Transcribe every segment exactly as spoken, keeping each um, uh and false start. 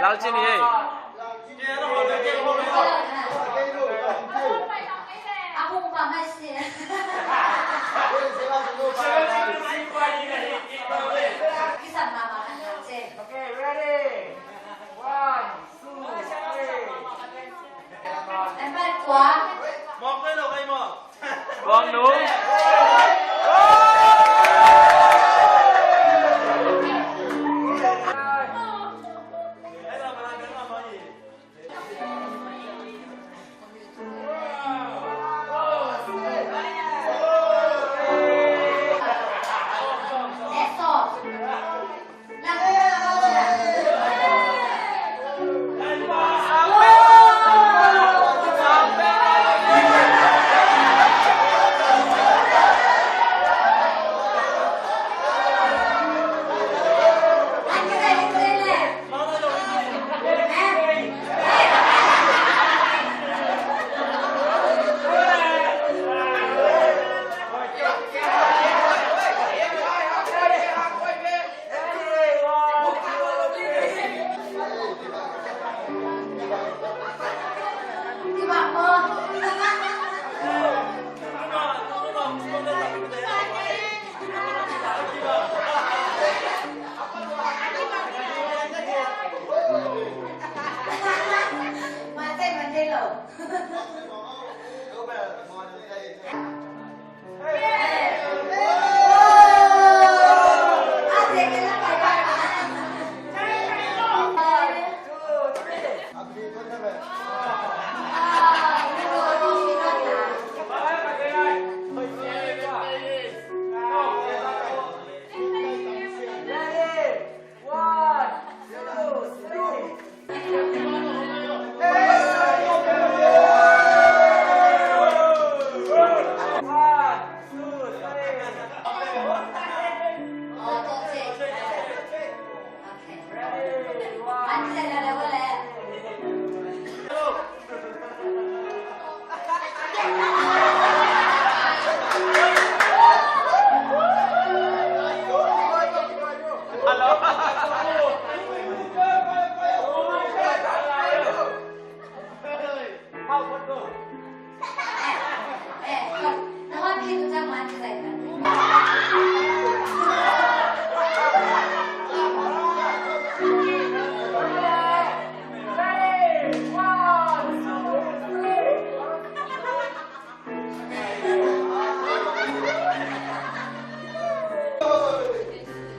Lalci ni ei. Okay, ready. One, two, three. Mawk mai lo, kai mawk. Kong Nung.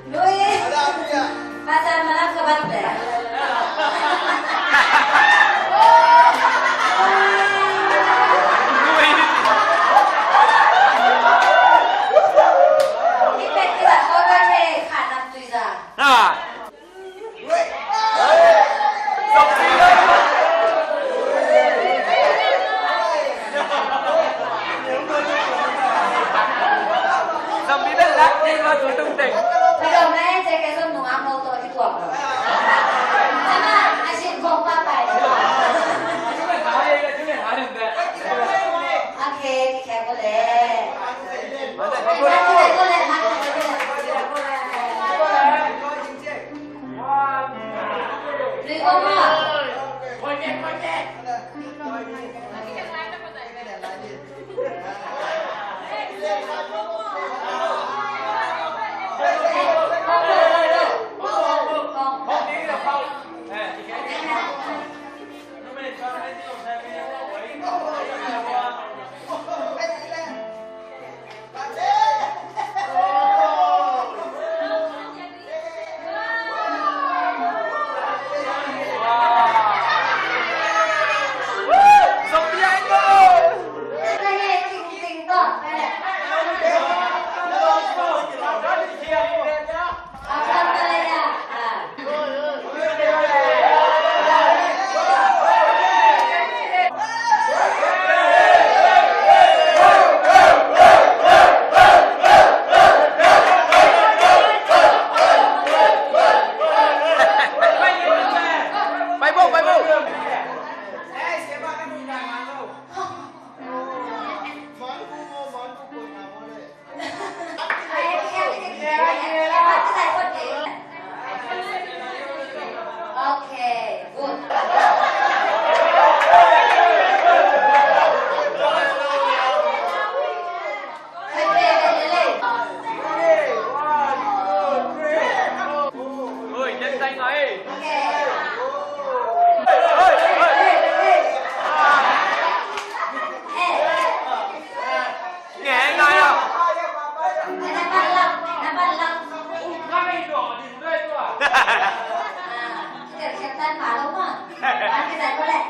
Lui. Pasal malam kabat deh. Ipet kita kau kan, eh, kanan tu, Iza. Ah. Zombi bel lak ding lo, tu tung teng. Padom na e, cek e, zom nung am lo to i tuak lo. Ama, asin kong papai. Okay, kikhek ko le. Kikhek ko le, kikhek ko le. Pai bo, pai bo. Okay. Tan pha lo maw. Tan kisai ko leh.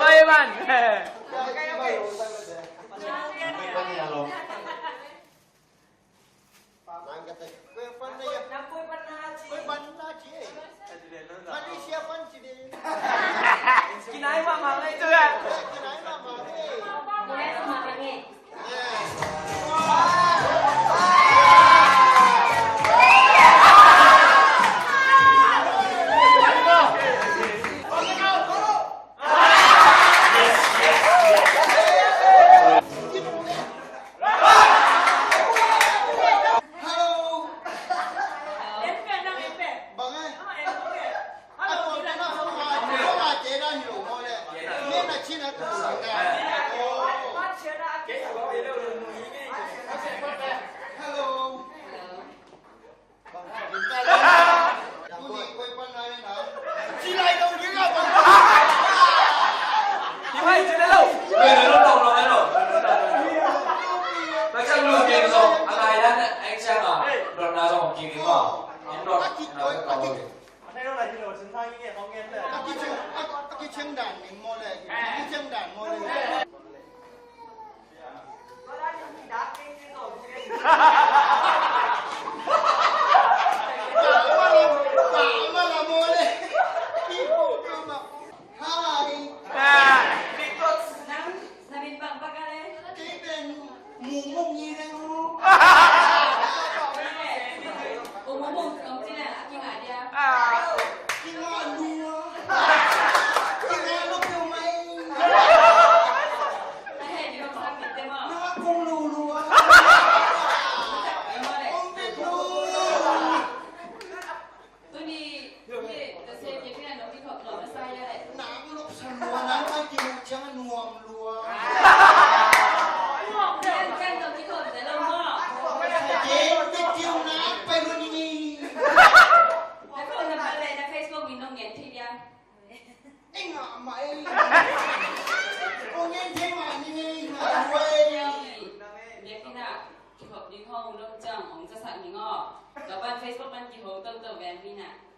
Hey, man. Malaysia pan ci de. Kinai mahmah ngai tu kan. Kinai mahmah ngai. Hello.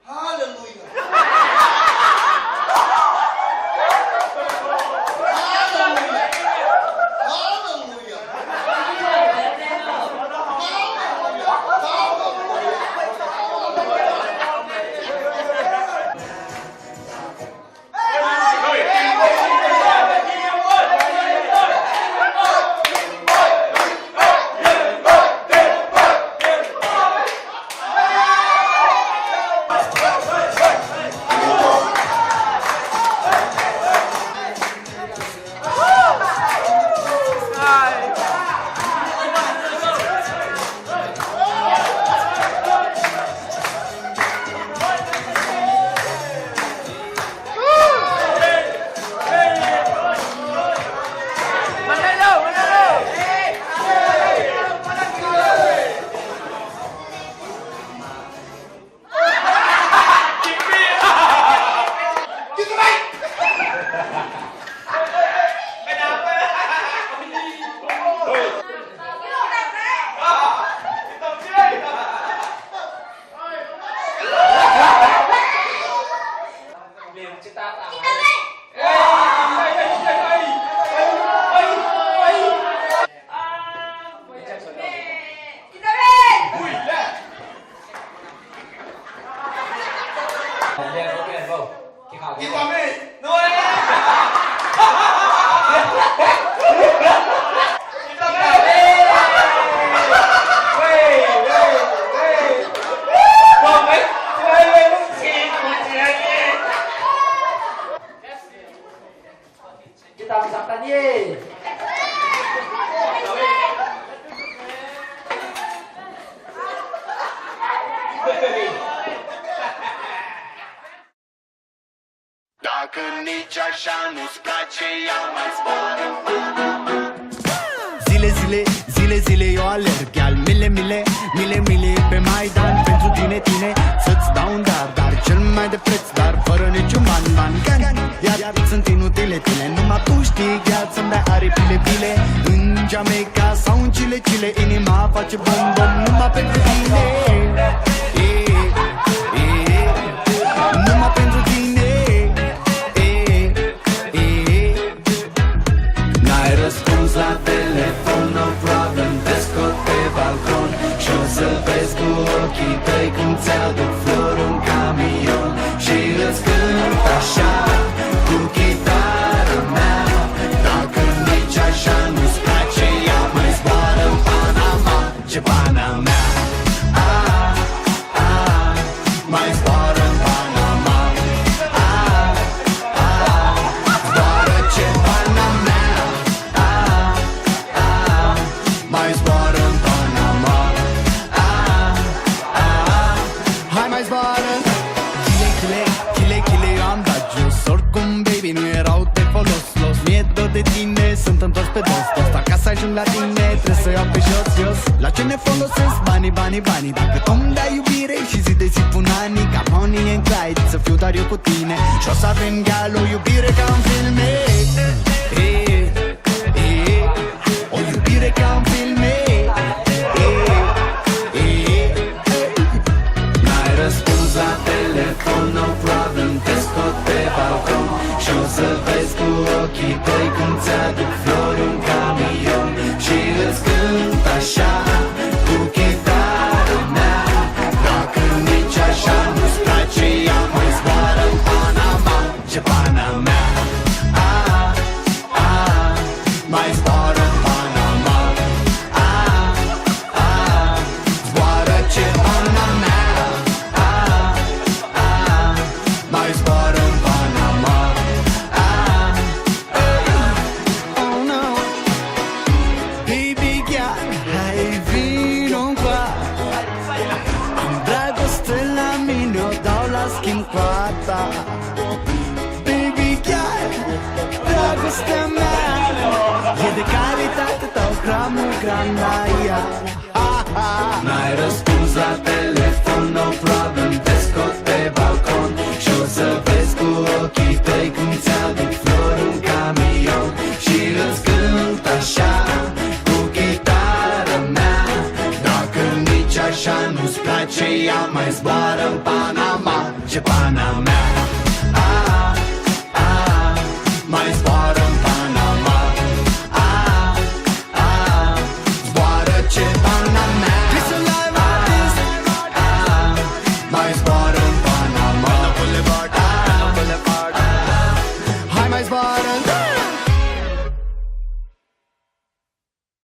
Hallelujah. Hallelujah. Hallelujah. Dacă nici așa nu-ți place, ia mai zboară. Zile, zile, zile, zile, eu alerg. Ia-l mile, mile, mile, mile pe Maidan. Pentru tine, tine, să-ți dau un dar, dar cel mai de preț, dar fără niciun ban, ban, gan. Iar sunt inutile tine, numai tu știi, ia să-mi dai aripile, bile. În Jamaica sau în Chile, Chile, inima face bum, bum, numai pentru tine. E, e, e, numai pentru tine. E, e, e. Ajung la tine, trei să iau pe jos, jos. La ce ne folosesc banii, banii, banii? Dacă tu îmi dai iubire și zi de zi pun ani, ca Bonnie and Clyde, să fiu doar eu cu tine. Și o să avem, gal, o iubire ca în filme. E, e, e. O iubire ca în filme. E, e, e. N-ai răspuns la telefon, no problem, te scot pe balcon și o să vezi cu ochii tăi cum ți-aduc flori un camion. Și îți cânt așa cu chitara mea. Dacă nici așa nu-ți place, ia mai zboară în Panama. Ce Panama? A, a, mai zboară în Panama. A, a, zboară, ce Panama. A, a, mai zboară în Panama. A, a, oh no. Baby girl, hai vino încoa. Am dragoste la mine, o dau la schimb cu a ta. Baby girl, dragostea mea e de calitate, dau gramul gram la ea. N-ai răspuns la tele